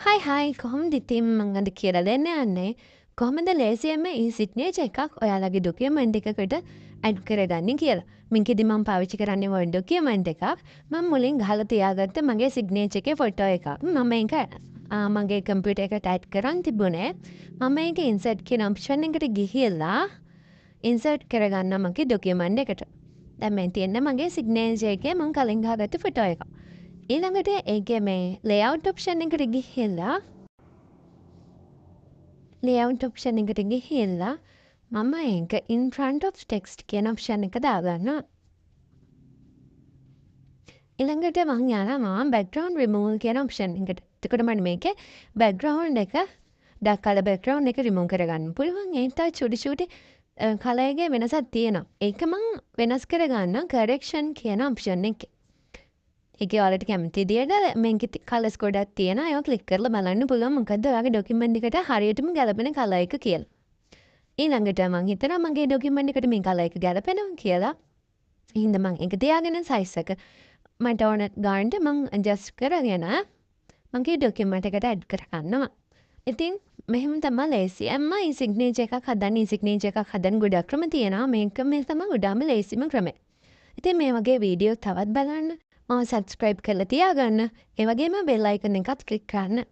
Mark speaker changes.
Speaker 1: හයි හයි, කොහොමද ඉතින්? මං අද කියලා දෙන්න යන්නේ කොහොමද ලේසියෙන්ම ඊ-සිග්නේචර් එකක් ඔයාලගේ ඩොකියුමන්ට් එකකට ඇඩ් කරගන්නේ කියලා. මේකෙදි මං පාවිච්චි කරන්නේ Word document එකක්. මං මුලින් ගහලා තියාගත්ත මගේ සිග්නේචර් එකේ ෆොටෝ එකක්. මම ඒක මගේ කම්පියුටර් එකට ඇඩ් කරන් තිබුණේ. මම ඒක ඉන්සර්ට් කියන ඔප්ෂන් එකට ගිහිල්ලා ඉන්සර්ට් කරගන්නවා මගේ ඩොකියුමන්ට් එකට. දැන් මේ තියෙන්නේ මගේ සිග්නේචර් එකේ මං කලින් ගහගත්ත ෆොටෝ එක. ඊළඟට ඒකේ මේ ලේඅවුට් ඔප්ෂන් එකට ගිහිල්ලා, ලේඅවුට් ඔප්ෂන් එකට ගිහිල්ලා මම ඒක in front of text කියන ඔප්ෂන් එක දාගන්නවා. ඊළඟට මං යනවා background remove කියන ඔප්ෂන් එකට. එතකොට මට මේකේ බැක්ග්‍රවුන්ඩ් එක, ඩාර්ක් කලර් බැක්ග්‍රවුන්ඩ් එක රිමූව් කරගන්න පුළුවන්. ඒ තව චුටි චුටි කලර් එකේ වෙනසක් තියෙනවා. ඒක මං වෙනස් කරගන්න කරෙක්ෂන් කියන ඔප්ෂන් එකේ. ඒකේ ඔයාලට කැමති විදියට මේකේ කලර්ස් ගොඩක් තියෙනවා. ඒවා ක්ලික් කරලා බලන්න පුළුවන් මොකද්ද ඔයාගේ ඩොකියුමන්ට් එකට හරියටම ගැලපෙන කලර් එක කියලා. ඊළඟට මං හිතනවා මගේ ඩොකියුමන්ට් එකට මේ කලර් එක ගැලපෙනවා කියලා. ඒ හින්දා මං ඒක තියාගෙන සයිස් එක මට ඕන ගානට මං ඇඩ්ජස්ට් කරගෙන මගේ ඩොකියුමන්ට් එකට ඇඩ් කරගන්නවා. ඉතින් මෙහෙම තමයි ලේසියෙන්ම ඊ-සිග්නේචර් එකක් හදන්න. ඊ-සිග්නේචර් එකක් හදන්න ගොඩක් ක්‍රම තියෙනවා. මේක මේ තමයි ගොඩාම ලේසිම ක්‍රමය. ඉතින් මේ වගේ වීඩියෝ තවත් බලන්න මාව සබ්ස්ක්‍රයිබ් කරලා තියාගන්න. ඒ වගේම බෙල් අයිකන් එකත් ක්ලික් කරන්න.